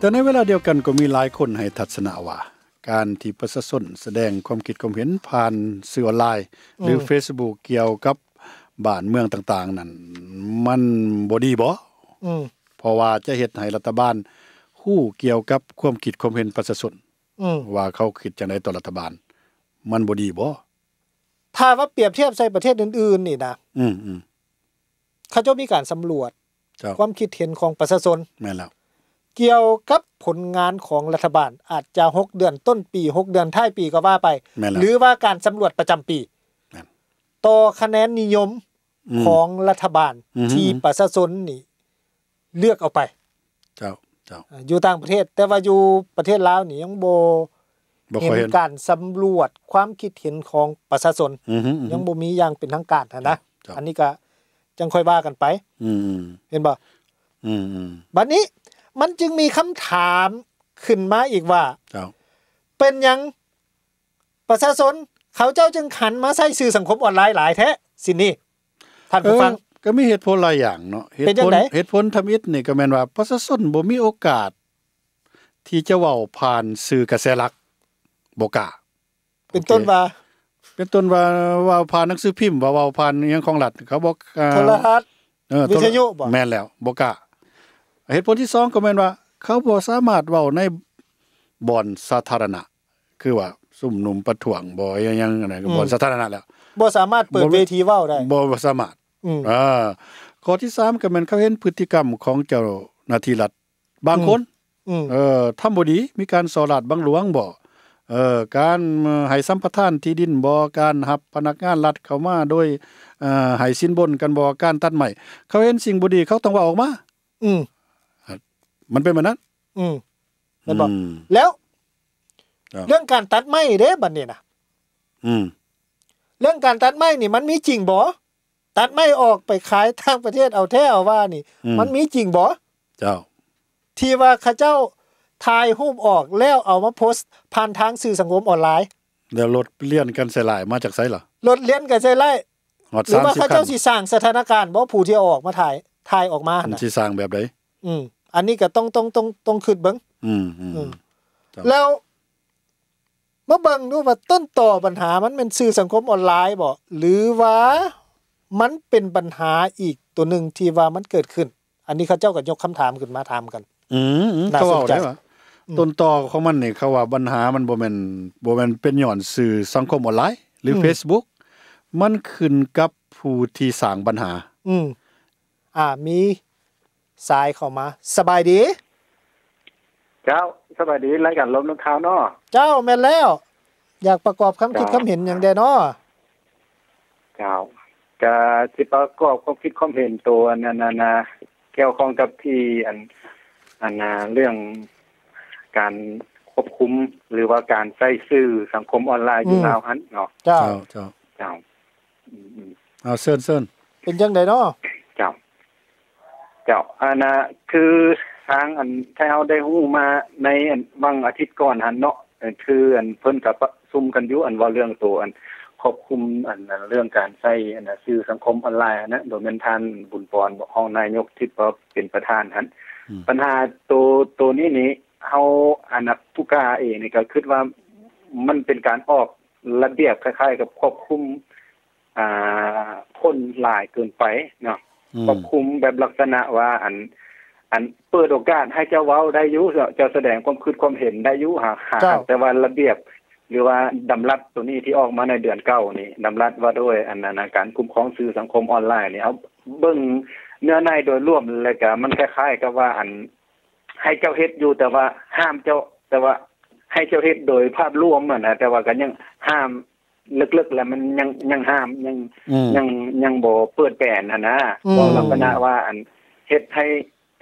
ແຕ່ໃນເວລາດຽວກັນກໍມີຫຼາຍຄົນໃຫ້ທັດສະນະວ່າ ການທີ່ປະຊາຊົນສະແດງຄວາມຄິດຄວາມເຫັນຜ່ານສື່ອອນລາຍ ຫຼື ອືມ ເຟສບຸກ ກ່ຽວກັບບ້ານເມືອງຕ່າງໆນັ້ນ ມັນບໍ່ດີບໍ? ອືມ ເພາະວ່າຈະເຮັດໃຫ້ລັດຖະບານຮູ້ກ່ຽວກັບຄວາມຄິດຄວາມເຫັນປະຊາຊົນ ອືມ ວ່າເຂົາຄິດຈັ່ງໃດຕໍ່ລັດຖະບານ ມັນບໍ່ດີບໍ? ຖ້າວ່າປຽບທຽບໃສ່ປະເທດອື່ນໆນີ້ນະ ອືມໆ ເຂົາເຈົ້າມີການສຳຫຼວດ ເຈົ້າ ຄວາມຄິດເຫັນຂອງປະຊາຊົນ ແມ່ນແລ້ວ ກ່ຽວກັບຜົນງານຂອງລັດຖະບານ ອາດຈະຫົກເດືອນຕົ້ນປີ ຫົກເດືອນທ້າຍປີກໍວ່າໄປ ແມ່ນແລ້ວ ຫຼືວ່າການສຳຫຼວດປະຈຳປີ ແມ່ນ ຕໍ່ຄະແນນນິຍົມ ອືມ ຂອງລັດຖະບານ ອືມ ທີ່ປະຊາຊົນນີ້ເລືອກເອົາໄປ ເຈົ້າ ເຈົ້າ ອາ ຢູ່ຕ່າງປະເທດ ແຕ່ວ່າຢູ່ປະເທດລາວນີ້ຍັງບໍ່ ບໍ່ຄ່ອຍເຫັນ ເຫັນການສຳຫຼວດຄວາມຄິດເຫັນຂອງປະຊາຊົນ ອືມ ອືມ ຍັງບໍ່ມີຢ່າງເປັນທາງການຫັ້ນນະ ເຈົ້າ ເຈົ້າ ອັນນີ້ກະຈັ່ງຄ່ອຍວ່າກັນໄປ ອືມ ເຫັນບໍ່? ອືມ ອືມ ບັດນີ້ມັນຈຶ່ງມີຄຳຖາມຂຶ້ນມາອີກວ່າ ເຈົ້າ ເປັນຫຍັງ ປະຊາຊົນເຂົາເຈົ້າຈຶ່ງຫັນມາໃຊ້ສື່ສັງຄົມອອນລາຍຫຼາຍແທ້ ຊິນີ້ ທ່ານຜູ້ຟັງ? ເອີ ກໍມີເຫດຜົນຫຼາຍຢ່າງເນາະ ເຫດຜົນ ເຫດຜົນທຳອິດນີ້ກໍແມ່ນວ່າ ປະຊາຊົນບໍ່ມີໂອກາດທີ່ຈະເວົ້າຜ່ານສື່ກະແສຫຼັກ ບໍ່ກ້າ ເປັນຕົ້ນວ່າ ເປັນຕົ້ນວ່າ ເວົ້າຜ່ານໜັງສືພິມ ວ່າເວົ້າຜ່ານຫຍັງຂອງລັດ ເຂົາບໍ່ ເອີ ໂທລະທັດ ເອີ ວິທະຍຸບໍ? ແມ່ນແລ້ວ ບໍ່ກ້າ ເຫດຜົນທີສອງກໍແມ່ນວ່າ ເຂົາບໍ່ສາມາດເວົ້າໃນບ່ອນສາທາລະນະ ຄືວ່າຊຸມນຸມປະທ້ວງບໍ ອີຫຍັງ ອືມ ບ່ອນສາທາລະນະແລ້ວ ບໍ່ສາມາດເປີດເວທີເວົ້າໄດ້ ບໍ່ ບໍ່ສາມາດ ອືມ ເອີ ຂໍ້ທີສາມກໍແມ່ນເຂົາເຫັນພຶດຕິກຳຂອງເຈົ້າໜ້າທີ່ລັດບາງຄົນ ອືມ ອືມ ເອີ ທຳບໍ່ດີ ມີການສໍ້ລາດບັງຫຼວງບໍ ເອີ ການໃຫ້ສຳປະທານທີ່ດິນບໍ ການຮັບພະນັກງານລັດເຂົ້າມາໂດຍ ເອີ ໃຫ້ສິນບົນກັນບໍ ການຕັດໄມ້ ເຂົາເຫັນສິ່ງບໍ່ດີ ເຂົາຕ້ອງເວົ້າອອກມາ ອືມ ມັນເປັນແບບນັ້ນ ອືມ ແມ່ນບໍ່? ອືມ ແລ້ວ ເລື່ອງການຕັດໄມ້ເດ້ບັດນີ້ນະ ອືມ ເລື່ອງການຕັດໄມ້ນີ້ມັນມີຈິງບໍ່? ຕັດໄມ້ອອກໄປຂາຍຕ່າງປະເທດເອົາແທ້ເອົາວ່ານີ້ ອືມ ມັນມີຈິງບໍ່? ເຈົ້າ ທີ່ວ່າເຂົາເຈົ້າຖ່າຍຮູບອອກແລ້ວເອົາມາໂພສຜ່ານທາງສື່ສັງຄົມອອນລາຍ ແລ້ວລົດລຽນກັນໃສ່ລາຍມາຈາກໃສລະ? ລົດລຽນກັນໃສ່ລາຍ ຮອດ ຫຼືວ່າເຂົາເຈົ້າຊິສ້າງສະຖານະການບໍ່ ຜູ້ທີ່ເອົາອອກມາຖ່າຍ ຖ່າຍອອກມາຫັ້ນນະ ມັນຊິສ້າງແບບໃດ? ອືມ ອັນນີ້ກໍຕ້ອງ ຕ້ອງ ຕ້ອງ ຕ້ອງຄິດເບິ່ງ ອືມ ອືມ ອືມ ເຈົ້າ ແລ້ວມາເບິ່ງດູວ່າຕົ້ນຕໍບັນຫາມັນແມ່ນສື່ສັງຄົມອອນລາຍບໍ ຫຼືວ່າມັນເປັນບັນຫາອີກຕົວໜຶ່ງທີ່ວ່າມັນເກີດຂຶ້ນ? ອັນນີ້ເຂົາເຈົ້າກໍຍົກຄຳຖາມຂຶ້ນມາຖາມກັນ ອືມ ອືມ ໜ້າສົນໃຈ ເຂົາເວົ້າໄດ້ວ່າ ອືມ ຕົ້ນຕໍຂອງມັນນີ້ ເຂົາວ່າບັນຫາມັນບໍ່ແມ່ນ ບໍ່ແມ່ນເປັນຍ້ອນສື່ສັງຄົມອອນລາຍ ຫຼື ອືມ ເຟສບຸກ ມັນຂຶ້ນກັບຜູ້ທີ່ສ້າງບັນຫາ ອືມ ອ່າ ມີສາຍເຂົ້າມາ ສະບາຍດີ. ເຈົ້າ ສະບາຍດີ ລາຍການລົມນຳຂ່າວເນາະ. ເຈົ້າ ແມ່ນແລ້ວ ຢາກປະກອບຄຳຄິດ ເຈົ້າ ຄຳເຫັນຫຍັງແດ່ເນາະ? ເຈົ້າ ກະຊິປະກອບຄວາມຄິດຄວາມເຫັນໂຕ ອັນ ອັນ ອັນ ອັນ ກ່ຽວຂ້ອງກັບທີ່ ອັນ ອັນ ເລື່ອງການຄວບຄຸມ ຫຼືວ່າການໃຊ້ສື່ສັງຄົມອອນລາຍຢູ່ ອືມ ລາວຫັ້ນເນາະ. ເຈົ້າ ເຈົ້າ ເຈົ້າ ເຈົ້າ ອືມໆ ເອົາ ເຊີນ ເຊີນ ເປັນຈັ່ງໃດເນາະ? ເຈົ້າ ເຈົ້າ ອັນນ່າ ຄືທາງ ອັນ ທີ່ເຮົາໄດ້ຮູ້ມາໃນ ອັນ ຫວ່າງອາທິດກ່ອນຫັ້ນເນາະ ເອີ ຄື ອັນ ເພິ່ນກໍປະຊຸມກັນຢູ່ ອັນ ເວົ້າເລື່ອງໂຕ ອັນ ຄວບຄຸມ ອັນ ອັນ ເລື່ອງການໃຊ້ ອັນ ສື່ສັງຄົມອອນລາຍຫັ້ນນະ ໂດຍແມ່ນທ່ານ ບຸນປອນ ຮອງນາຍົກ ທີ່ວ່າເປັນປະທານຫັ້ນ ອືມ ບັນຫາໂຕ ໂຕນີ້ນີ້ ເຮົາ ອັນນ່າ ຜູ້ກ້າເອງນີ້ກໍຄິດວ່າ ມັນເປັນການອອກລະບຽບຄ້າຍໆກັບຄວບຄຸມ ອ່າ ຄົນຫຼາຍເກີນໄປເນາະ ອືມ ຄວບຄຸມແບບລັກສະນະວ່າ ອັນ ອັນ ເປີດໂອກາດໃຫ້ເຈົ້າເວົ້າໄດ້ຢູ່ ເຈົ້າສະແດງຄວາມຄິດຄວາມເຫັນໄດ້ຢູ່ ຫາກ ຫາກ ເຈົ້າ ແຕ່ວ່າລະບຽບ ຫຼືວ່າດຳລັດໂຕນີ້ທີ່ອອກມາໃນເດືອນເກົ້ານີ້ ດຳລັດວ່າດ້ວຍ ອັນ ອັນ ອັນ ການຄຸ້ມຄອງສື່ສັງຄົມອອນລາຍນີ້ ເຮົາເບິ່ງເນື້ອໃນໂດຍລວມ ແລ້ວກະມັນຄ້າຍໆກັບວ່າ ອັນ ໃຫ້ເຈົ້າເຮັດຢູ່ ແຕ່ວ່າຫ້າມເຈົ້າ ແຕ່ວ່າໃຫ້ເຈົ້າເຮັດໂດຍພາບລວມຫັ້ນນະ ແຕ່ວ່າກໍຍັງຫ້າມ ເລິກໆ ແລ້ວມັນຍັງ ຍັງຫ້າມ ຍັງ ອືມ ຍັງ ຍັງບໍ່ເປີດແປນຫັ້ນນະ ອືມ ເວົ້າລັກສະນະວ່າ ອັນ ເຮັດໃຫ້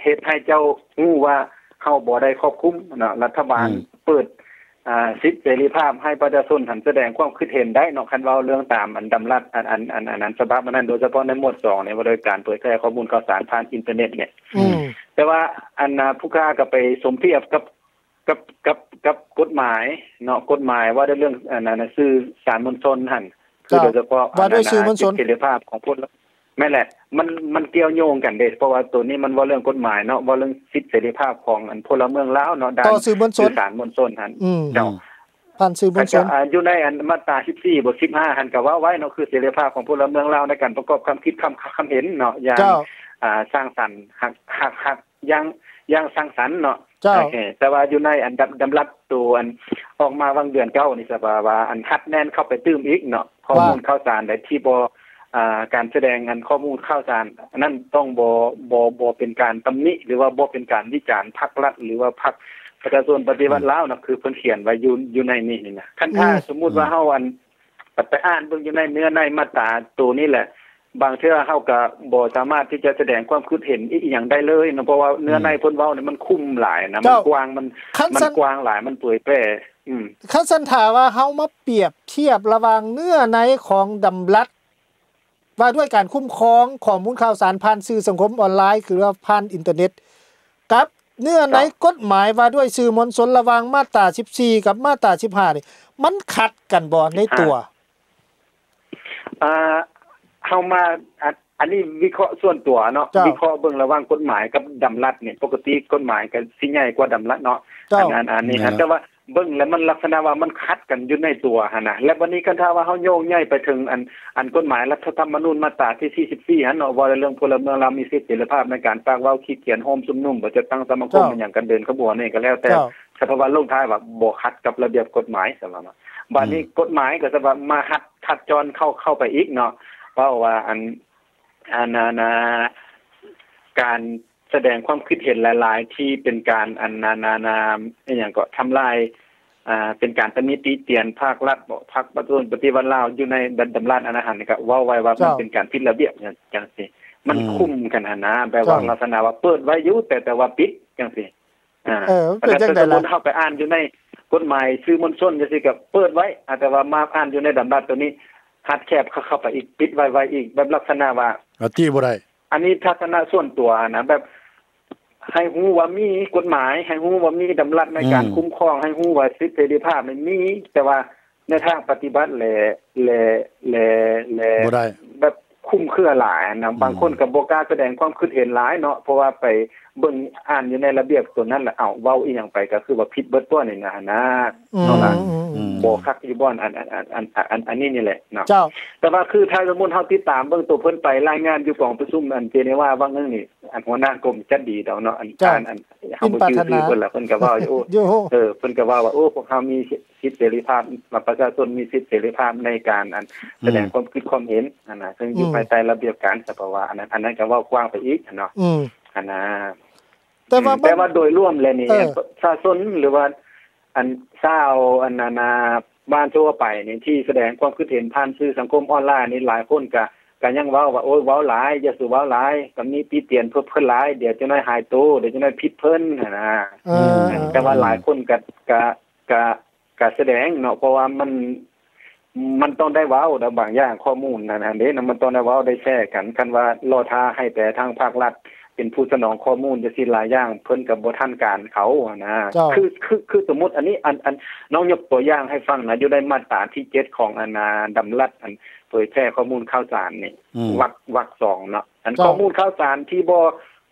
ເຮັດໃຫ້ເຈົ້າຮູ້ວ່າເຮົາບໍ່ໄດ້ຄວບຄຸມເນາະ ລັດຖະບານ ອືມ ເປີດ ອ່າ ສິດເສລີພາບໃຫ້ປະຊາຊົນຫັ້ນສະແດງຄວາມຄິດເຫັນໄດ້ເນາະ ຄັນເວົ້າເລື່ອງຕາມ ອັນ ດຳລັດ ອັນ ອັນ ອັນ ອັນນັ້ນ ສະບັບອັນນັ້ນ ໂດຍສະເພາະໃນໝວດສອງນີ້ ວ່າດ້ວຍການເຜີຍແຜ່ຂໍ້ມູນຂ່າວສານຜ່ານອິນເຕີເນັດນີ້ ອືມ ແຕ່ວ່າ ອັນ ຜູ້ຄ້າກໍໄປສົມທຽບກັບ ກັບ ກັບ ກັບກົດໝາຍເນາະ ກົດໝາຍວ່າດ້ວຍເລື່ອງ ອັນ ອັນ ອັນ ສື່ສານມວນຊົນຫັ້ນ ຄື ເຈົ້າ ໂດຍສະເພາະ ວ່າດ້ວຍ ອັນ ອັນ ສື່ມວນຊົນ ສິດເສລີພາບຂອງພົນລະ ແມ່ນແຫຼະ ມັນ ມັນກ່ຽວໂຍງກັນເດ້ ເພາະວ່າໂຕນີ້ມັນເວົ້າເລື່ອງກົດໝາຍເນາະ ເວົ້າເລື່ອງສິດເສລີພາບຂອງອັນພົນລະເມືອງລາວເນາະ ດ້ານ ຕໍ່ສື່ມວນຊົນ ສື່ສານມວນຊົນຫັ້ນ ອືມ ເຈົ້າ ຜ່ານສື່ມວນຊົນ ແລ້ວກໍ ອ່າ ຢູ່ໃນອັນມາດຕາສິບສີ່ ບົດສິບຫ້າຫັ້ນກໍເວົ້າໄວ້ເນາະ ຄືເສລີພາບຂອງພົນລະເມືອງລາວໃນການປະກອບຄວາມຄິດຄຳ ຄຳເຫັນເນາະ ຢ່າງ ເຈົ້າ ອ່າ ສ້າງສັນ ຮັກ ຮັກ ຮັກ ຢ່າງ ຢ່າງສ້າງສັນເນາະ ເຈົ້າ ໂອເຄ ແຕ່ວ່າຢູ່ໃນອັນດຳ ດຳລັດໂຕອັນອອກມາຫວ່າງເດືອນເກົ້ານີ້ ສະພາວ່າອັນຮັດແໜ້ນເຂົ້າໄປຕື່ມອີກເນາະ ຂໍ້ມູນ ເຈົ້າ ຂ່າວສານໃດທີ່ບໍ່ ອ່າ ການສະແດງອັນຂໍ້ມູນຂ່າວສານອັນນັ້ນຕ້ອງບໍ່ ບໍ່ ບໍ່ເປັນການຕຳໜິ ຫຼືວ່າບໍ່ເປັນການວິຈານພັກລັດ ຫຼືວ່າພັກປະຊາຊົນປະຕິວັດລາວເນາະ ອືມ ຄືເພິ່ນຂຽນໄວ້ຢູ່ ຢູ່ໃນນີ້ນີ້ນະ ຄັນຖ້າ ອືມ ສົມມຸດວ່າເຮົາອັນ ໄປ ໄປອ່ານເບິ່ງຢູ່ໃນເນື້ອໃນມາດຕາໂຕນີ້ແຫຼະ ບາງເທື່ອເຮົາກໍບໍ່ສາມາດທີ່ຈະສະແດງຄວາມຄິດເຫັນອີ່ຫຍັງໄດ້ເລີຍເນາະ ເພາະວ່າເນື້ອໃນ ອືມ ເພິ່ນເວົ້ານີ້ມັນຄຸມຫຼາຍນະ ເຈົ້າ ມັນກວ້າງ ມັນ ຄັນ ມັນ ຊັ້ນ ກວ້າງຫຼາຍ ມັນເຜີຍແຜ່ ອືມ ຄັນຊັ້ນຖ້າວ່າເຮົາມາປຽບທຽບລະຫວ່າງເນື້ອໃນຂອງດຳລັດ ວ່າດ້ວຍການຄຸ້ມຄອງຂໍ້ມູນຂ່າວສານຜ່ານສື່ສັງຄົມອອນລາຍ ຫຼືວ່າຜ່ານອິນເຕີເນັດ ກັບເນື້ອໃນ ເຈົ້າ ກົດໝາຍວ່າດ້ວຍສື່ມວນຊົນ ລະຫວ່າງມາດຕາສິບສີ່ ກັບມາດຕາສິບຫ້ານີ້ ມັນຂັດກັນບໍ່ໃນຕົວ? ອ່າ ເຮົາມາ ອັນ ອັນນີ້ວິເຄາະສ່ວນຕົວເນາະ ເຈົ້າ ວິເຄາະເບິ່ງລະຫວ່າງກົດໝາຍກັບດຳລັດນີ້ ປົກກະຕິກົດໝາຍກໍຊິໃຫຍ່ກວ່າດຳລັດເນາະ ເຈົ້າ ອັນ ອັນ ອັນນີ້ ແມ່ນແລ້ວ ແຕ່ວ່າ ເບິ່ງແລ້ວມັນລັກສະນະວ່າມັນຂັດກັນຢູ່ໃນຕົວຫັ້ນນະ ແລະ ບັດນີ້ຄັນຖ້າວ່າເຮົາໂຍກຍ້າຍໄປເຖິງອັນ ອັນກົດໝາຍລັດຖະທຳມະນູນມາດຕາທີສີ່ສິບສີ່ຫັ້ນເນາະ ເວົ້າໃນເລື່ອງພົນລະເມືອງລາວມີສິດເສລີພາບໃນການປາກເວົ້າ ຄິດຂຽນ ໂຮມຊຸມນຸມ ບໍ່ຈັດຕັ້ງສະມາຄົມ ເຈົ້າ ອີ່ຫຍັງກັນເດີນຂະບວນນີ້ກໍແລ້ວແຕ່ ເຈົ້າ ສະເພາະວ່າລົງທ້າຍວ່າບໍ່ຂັດກັບລະບຽບກົດໝາຍ ສະວ່າເນາະ ບັດນີ້ ອືມ ກົດໝາຍກໍສະວ່າມາຮັດ ທັດຈອນເຂົ້າ ເຂົ້າໄປອີກເນາະ ເວົ້າວ່າອັນ ອັນ ອັນ ອັນ ການ ສະແດງຄວາມຄິດເຫັນຫຼາຍໆ ທີ່ເປັນການ ອັນ ອັນ ອັນ ອັນ ອີ່ຫຍັງເກາະ ທຳລາຍ ອ່າ ເປັນການຕຳໜິຕິຕຽນພາກລັດບໍ ພັກປະຊາຊົນປະຕິວັດລາວ ຢູ່ໃນດຳລັດອັນນັ້ນຫັ້ນ ກໍເວົ້າໄວ້ວ່າ ເຈົ້າ ມັນເປັນການຜິດລະບຽບ ຈັ່ງ ຈັ່ງຊີ້ ມັນ ອືມ ຄຸມກັນຫັ້ນນະ ແບບວ່າ ເຈົ້າ ລັກສະນະວ່າເປີດໄວ້ຢູ່ ແຕ່ ແຕ່ວ່າປິດ ຈັ່ງຊີ້ ອາ ເອີ ມັນເປັນຈັ່ງໃດລະ? ແຕ່ສົມມຸດເຮົາໄປອ່ານຢູ່ໃນກົດໝາຍສື່ມວນຊົນ ຈັ່ງຊີ້ ກໍເປີດໄວ້ ອາ ແຕ່ວ່າມາອ່ານຢູ່ໃນດຳລັດໂຕນີ້ ຮັດແຄບເຂົ້າ ເຂົ້າໄປອີກ ປິດໄວ້ ໄວ້ອີກ ແບບລັກສະນະວ່າ ອາ ຕິບໍ່ໄດ້ ອັນນີ້ທັດສະນະສ່ວນຕົວນະ ແບບໃຫ້ຮູ້ວ່າມີກົດໝາຍ ໃຫ້ຮູ້ວ່າມີດຳລັດໃນການ ອືມ ຄຸ້ມຄອງ ໃຫ້ຮູ້ວ່າສິດເສລີພາບນີ້ມີ ແຕ່ວ່າໃນທາງປະຕິບັດແຫຼະ ແຫຼະ ແຫຼະ ແຫຼະ ບໍ່ໄດ້ ແບບຄຸມເຄືອຫຼາຍນະ ອືມ ບາງຄົນກໍບໍ່ກ້າສະແດງຄວາມຄິດເຫັນຫຼາຍເນາະ ເພາະວ່າໄປເບິ່ງອ່ານຢູ່ໃນລະບຽບໂຕນັ້ນລະ ເອົ້າ ເວົ້າອີ່ຫຍັງໄປກໍຄືວ່າຜິດເບິດຕົວະນີ້ນະຫັ້ນນະ ອືມ ເນາະລະ ອືມ ອືມ ບໍ່ຄັກຢູ່ບ່ອນອັນ ອັນ ອັນ ອັນ ອັນ ອັນນີ້ນີ້ແຫຼະເນາະ ເຈົ້າ ແຕ່ວ່າຄືຖ້າສົມມຸດເຮົາຕິດຕາມເບິ່ງໂຕເພິ່ນໄປລາຍງານຢູ່ກອງປະຊຸມອັນເຈນີວາຫວ່າງໜຶ່ງນີ້ ອັນຫົວໜ້າກົມຈັດດີດອກເນາະ ອັນ ເຈົ້າ ອັນ ອັນ ເຮົາບໍ່ຈື່ຊື່ເພິ່ນລະ ເພິ່ນກໍເວົ້າຢູ່ ຢູ່ ເອີ ເພິ່ນກໍເວົ້າວ່າ ໂອ້ ພວກເຮົາມີສິດເສລີພາບ ປະຊາຊົນມີສິດເສລີພາບໃນການອັນ ອືມ ສະແດງຄວາມຄິດຄວາມເຫັນຫັ້ນນະ ເຊິ່ງຢູ່ ອືມ ພາຍໃຕ້ລະບຽບການ ສະພາວະອັນນັ້ນ ອັນນັ້ນກໍເວົ້າກວ້າງໄປອີກຫັ້ນເນາະ ອືມ ຫັ້ນນະ ແຕ່ວ່າ ອືມ ແຕ່ວ່າໂດຍລວມແລ້ວນີ້ ເອີ ປະຊາຊົນ ຫຼືວ່າ ອັນຊາວ ອັນນັ້ນນະ ບ້ານທົ່ວໄປນີ້ ທີ່ສະແດງຄວາມຄິດເຫັນຜ່ານສື່ສັງຄົມອອນລາຍນີ້ ຫຼາຍຄົນກະ ກະຍັງເວົ້າວ່າ ໂອ້ຍ ເວົ້າຫຼາຍ ຢ່າສູ່ເວົ້າຫຼາຍ ຕຳໜິຕິຕຽນເພິ່ນຫຼາຍ ດຽວຈັກໜ້ອຍຫາຍໂຕ ດຽວຈັກໜ້ອຍຜິດເພິ່ນຫັ້ນນະ ເອີ ແຕ່ວ່າຫຼາຍຄົນກະ ກະ ກະ ກະສະແດງເນາະ ເພາະວ່າມັນ ມັນຕ້ອງໄດ້ເວົ້າ ແລ້ວບາງຢ່າງຂໍ້ມູນນັ້ນຫັ້ນເດ້ ມັນຕ້ອງໄດ້ເວົ້າໄດ້ແຊກັນ ຄັນວ່າລໍຖ້າໃຫ້ແຕ່ທາງພາກລັດເປັນຜູ້ສະໜອງຂໍ້ມູນຈັ່ງຊີ້ ຫຼາຍຢ່າງເພິ່ນກໍບໍ່ທັນການເຂົາຫັ້ນນະ ເຈົ້າ ຄື ຄື ຄືສົມມຸດອັນນີ້ ອັນ ອັນ ນ້ອງຍົກຕົວຢ່າງໃຫ້ຟັງນະ ຢູ່ໃນມາດຕາທີເຈັດຂອງອັນນາ ດຳລັດອັນເຜີຍແຜ່ຂໍ້ມູນຂ່າວສານນີ້ ອືມ ວັກ ວັກສອງເນາະ ອັນ ເຈົ້າ ຂໍ້ມູນຂ່າວສານທີ່ບໍ່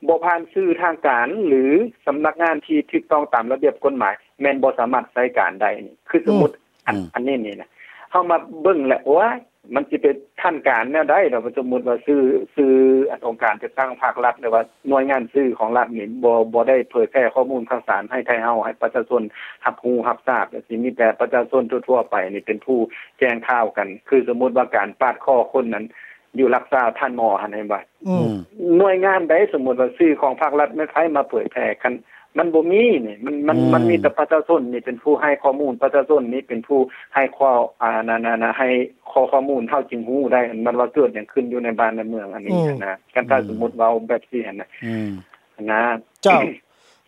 ບໍ່ຜ່ານສື່ທາງການ ຫຼື ສຳນັກງານທີ່ຖືກຕ້ອງຕາມລະບຽບກົດໝາຍ ແມ່ນບໍ່ສາມາດໃຊ້ການໄດ້ນີ້ ຄືສົມມຸດ ອືມ ອັນ ອືມ ອັນນີ້ນີ້ນະ ເຮົາມາເບິ່ງແລ້ວ ໂອ້ຍ ມັນຊິໄປທັນການແນວໃດເນາະ ສົມມຸດວ່າສື່ ສື່ ອັນ ອົງການຈັດຕັ້ງພາກລັດ ຫຼືວ່າໜ່ວຍງານສື່ຂອງລັດນີ້ ບໍ່ ບໍ່ໄດ້ເຜີຍແຜ່ຂໍ້ມູນຂ່າວສານໃຫ້ໄທເຮົາ ໃຫ້ປະຊາຊົນຮັບຮູ້ຮັບຊາບ ຊິມີແຕ່ປະຊາຊົນທົ່ວໆໄປນີ້ເປັນຜູ້ແຈ້ງຂ່າວກັນ ຄືສົມມຸດວ່າການປາດຄໍຄົນນັ້ນ ຢູ່ລັກຊາວທ່ານໝໍຫັ້ນ ເຫັນບໍ່? ອືມ ໜ່ວຍງານໃດ ສົມມຸດວ່າສື່ຂອງພາກລັດແມ່ນໃຜມາເຜີຍແຜ່ ຄັນມັນບໍ່ມີນີ້ ມັນ ມັນ ອືມ ມັນມີແຕ່ປະຊາຊົນນີ້ເປັນຜູ້ໃຫ້ຂໍ້ມູນ ປະຊາຊົນນີ້ເປັນຜູ້ໃຫ້ຂໍ້ ອ່າ ນັ້ນ ນັ້ນ ໃຫ້ຂໍ້ ຂໍ້ມູນ ເຮົາຈຶ່ງຮູ້ໄດ້ ມັນວ່າເກີດຫຍັງຂຶ້ນຢູ່ໃນບ້ານໃນເມືອງອັນນີ້ ອືມ ຫັ້ນນະ ຄັນຖ້າ ອືມ ສົມມຸດເວົ້າແບບຊີ້ຫັ້ນນະ ອືມ ຫັ້ນນະ ເຈົ້າ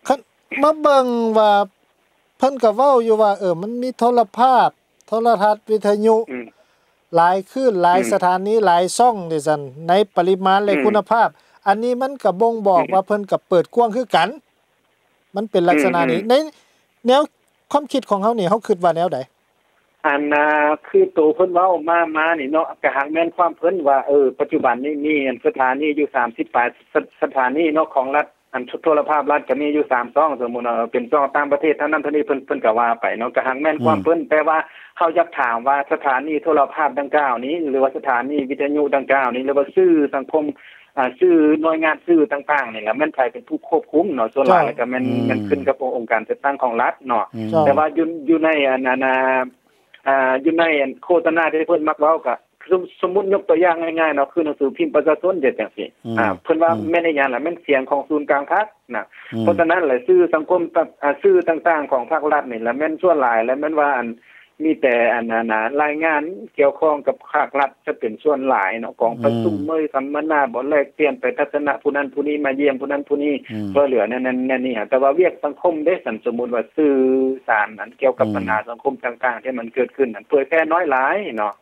ຄັນມາເບິ່ງວ່າ ເພິ່ນກໍເວົ້າຢູ່ວ່າ ເອີ ມັນມີໂທລະພາບ ໂທລະທັດ ວິທະຍຸ ອືມ ຫຼາຍຄື້ນ ຫຼາຍ ອືມ ສະຖານີ ຫຼາຍຊ່ອງ ຈັ່ງຊັ້ນ ໃນປະລິມານ ແລະ ອືມ ຄຸນນະພາບ ອັນນີ້ມັນກໍບົ່ງບອກ ອືມ ວ່າເພິ່ນກໍເປີດກວ້າງຄືກັນ ມັນເປັນລັກສະນະນີ້ ອືມ ໃນແນວຄວາມຄິດຂອງເຮົານີ້ ເຮົາຄິດວ່າແນວໃດ? ອັນນ່າ ຄືໂຕເພິ່ນເວົ້າມາ ມານີ້ເນາະ ກະຫາກແມ່ນຄວາມເພິ່ນວ່າ ເອີ ປັດຈຸບັນນີ້ມີອັນສະຖານີຢູ່ສາມສິບປາຍສະ ສະຖານີເນາະ ຂອງລັດ ອັນໂທ ໂທລະພາບລັດກະມີຢູ່ສາມຊ່ອງ ສົມມຸດວ່າເປັນຊ່ອງຕ່າງປະເທດເທົ່ານັ້ນເທົ່ານີ້ ເພິ່ນ ເພິ່ນກະວ່າໄປເນາະ ກະຫາກແມ່ນຄວາມເພິ່ນ ແຕ່ວ່າເຮົາຢາກຖາມວ່າສະຖານີໂທລະພາບດັ່ງກ່າວນີ້ ຫຼືວ່າສະຖານີວິທະຍຸດັ່ງກ່າວນີ້ ຫຼືວ່າສື່ສັງຄົມ ອ່າ ສື່ ໜ່ວຍງານສື່ຕ່າງໆນີ້ລະ ແມ່ນໃຜເປັນຜູ້ຄວບຄຸມເນາະ ສ່ວນຫຼາຍລະກະແມ່ນ ແມ່ນຂຶ້ນກັບອົງການຈັດຕັ້ງຂອງລັດເນາະ ແຕ່ວ່າຢູ່ ຢູ່ໃນອັນ ອັນ ອ່າ ຢູ່ໃນອັນໂຄສະນາທີ່ເພິ່ນມັກເວົ້າກະ ສົມ ສົມມຸດຍົກຕົວຢ່າງງ່າຍໆເນາະ ຄືໜັງສືພິມປະຊາຊົນເຮັດຈັ່ງຊີ້ ອ່າ ເພິ່ນວ່າແມ່ນອີຫຍັງລະ ແມ່ນສຽງຂອງສູນກາງພັກນະ ເພາະສະນັ້ນລະ ສື່ສັງຄົມ ອ່າ ສື່ຕ່າງໆຂອງພາກລັດນີ້ລະ ແມ່ນສ່ວນຫຼາຍລະ ແມ່ນວ່າອັນ ມີແຕ່ອັນ ອັນ ອ່າ ລາຍງານກ່ຽວຂ້ອງກັບພາກລັດຈະເປັນສ່ວນຫຼາຍເນາະ ກອງປະຊຸມເອີຍ ສຳມະນາບໍ ແລກປ່ຽນໄປທັດສະນະຜູ້ນັ້ນຜູ້ນີ້ ມາຢ້ຽມຜູ້ນັ້ນຜູ້ນີ້ ຊ່ວຍເຫຼືອແນວນັ້ນແນວນີ້ ແຕ່ວ່າວຽກສັງຄົມເດ ຄັນສົມມຸດວ່າສື່ສານ ອັນກ່ຽວກັບບັນຫາສັງຄົມຕ່າງໆທີ່ມັນເກີດຂຶ້ນນັ້ນ ເຜີຍແຜ່ນ້ອຍຫຼາຍເນາະ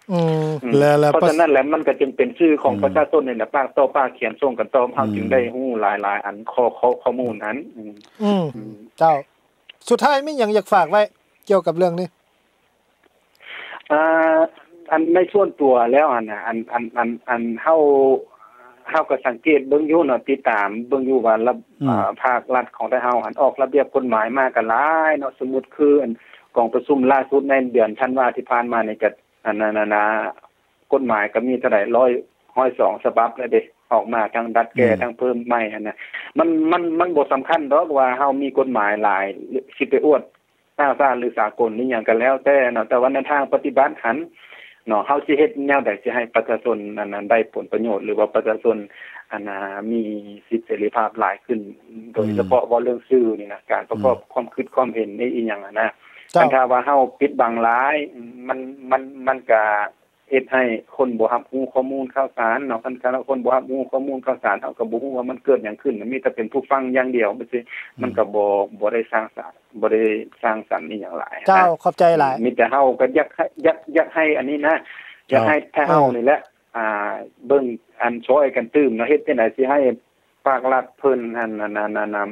ເພາະສະນັ້ນແຫຼະ ມັນກະຈຶ່ງເປັນສື່ຂອງປະຊາຊົນນີ້ແຫຼະ ປາກຕໍ່ປາກຂຽນສົ່ງກັນຕໍ່ ເຮົາຈຶ່ງໄດ້ຮູ້ຫຼາຍໆອັນ ຂໍ້ ຂໍ້ ຂໍ້ມູນຫັ້ນ ເຈົ້າ ສຸດທ້າຍມີຫຍັງຢາກຝາກໄວ້ກ່ຽວກັບເລື່ອງນີ້? ອ່າ ອັນໃນສ່ວນຕົວແລ້ວຫັ້ນນະ ອັນ ອັນ ອັນ ອັນເຮົາ ເຮົາກະສັງເກດເບິ່ງຢູ່ເນາະ ຕິດຕາມເບິ່ງຢູ່ວ່າ ລະ ອ່າ ພາກລັດຂອງໄທເຮົາຫັ້ນອອກລະບຽບກົດໝາຍມາກະຫຼາຍເນາະ ສົມມຸດຄືອັນກອງປະຊຸມລ່າສຸດໃນເດືອນທັນວາທີ່ຜ່ານມານີ້ກະ ອັນ ອັນ ອັນ ອັນ ກົດໝາຍກະມີເທົ່າໃດ ຮ້ອຍ ຮ້ອຍສອງສະບັບແລ້ວເດ ອອກມາ ທັງດັດແກ້ ທັງເພີ່ມໃໝ່ຫັ້ນນະ ມັນ ມັນ ມັນບໍ່ສຳຄັນດອກວ່າເຮົາມີກົດໝາຍຫຼາຍ ຊິໄປອວດ ສາການ ຫຼືສາກົນ ຫຼືຫຍັງກະແລ້ວແຕ່ເນາະ ແຕ່ວ່າໃນທາງປະຕິບັດຫັ້ນເນາະ ເຮົາຊິເຮັດແນວໃດຊິໃຫ້ປະຊາຊົນນັ້ນໄດ້ຜົນປະໂຫຍດ ຫຼືວ່າປະຊາຊົນ ອັນນ່າ ມີສິດເສລີພາບຫຼາຍຂຶ້ນ ໂດຍສະເພາະເວົ້າເລື່ອງສື່ນີ້ນະ ການປະກອບຄວາມຄິດຄວາມເຫັນອີ່ຫຍັງຫັ້ນນະ ຄັນຖ້າວ່າເຮົາປິດບັງຫຼາຍ ມັນ ມັນ ມັນກະເຮັດໃຫ້ຄົນບໍ່ຮັບຮູ້ຂໍ້ມູນຂ່າວສານເນາະ ຄັນ ຄັນຄົນບໍ່ຮັບຮູ້ຂໍ້ມູນຂ່າວສານ ເຮົາກະບໍ່ຮູ້ວ່າມັນເກີດຫຍັງຂຶ້ນ ມີແຕ່ເປັນຜູ້ຟັງຢ່າງດຽວ ມັນກະບໍ່ ບໍ່ໄດ້ສ້າງສາ ບໍ່ໄດ້ສ້າງສັນອີ່ຫຍັງຫຼາຍ ເຈົ້າ ຂອບໃຈຫຼາຍ ມີແຕ່ເຮົາກະຢາກໃຫ້ ຢາກ ຢາກໃຫ້ອັນນີ້ນະ ຢາກໃຫ້ໄທເຮົານີ້ແຫຼະ ອ່າ ເບິ່ງ ອັນ ຊ່ອຍກັນຕື່ມເນາະ ເຮັດຈັ່ງໃດຊິໃຫ້ພາກລັດເພິ່ນຫັ້ນ ອັນ ອັນ ອັນ ອັນ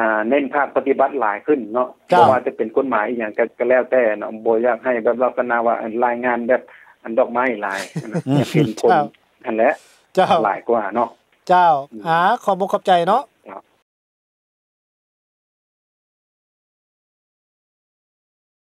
ອ່າ ເນັ້ນພາກປະຕິບັດຫຼາຍຂຶ້ນເນາະ ບໍ່ວ່າຈະເປັນກົດໝາຍອີ່ຫຍັງກະ ກະແລ້ວແຕ່ເນາະ ບໍ່ຢາກໃຫ້ແບບລັກສະນະວ່າ ອັນ ລາຍງານແບບ ອັນ ດອກໄມ້ຫຼາຍ ຢາກເຫັນຜົນຫັ້ນແຫຼະ ເຈົ້າ ຫຼາຍກວ່າເນາະ ເຈົ້າ ອືມ ອາ ຂອບອົກຂອບໃຈເນາະ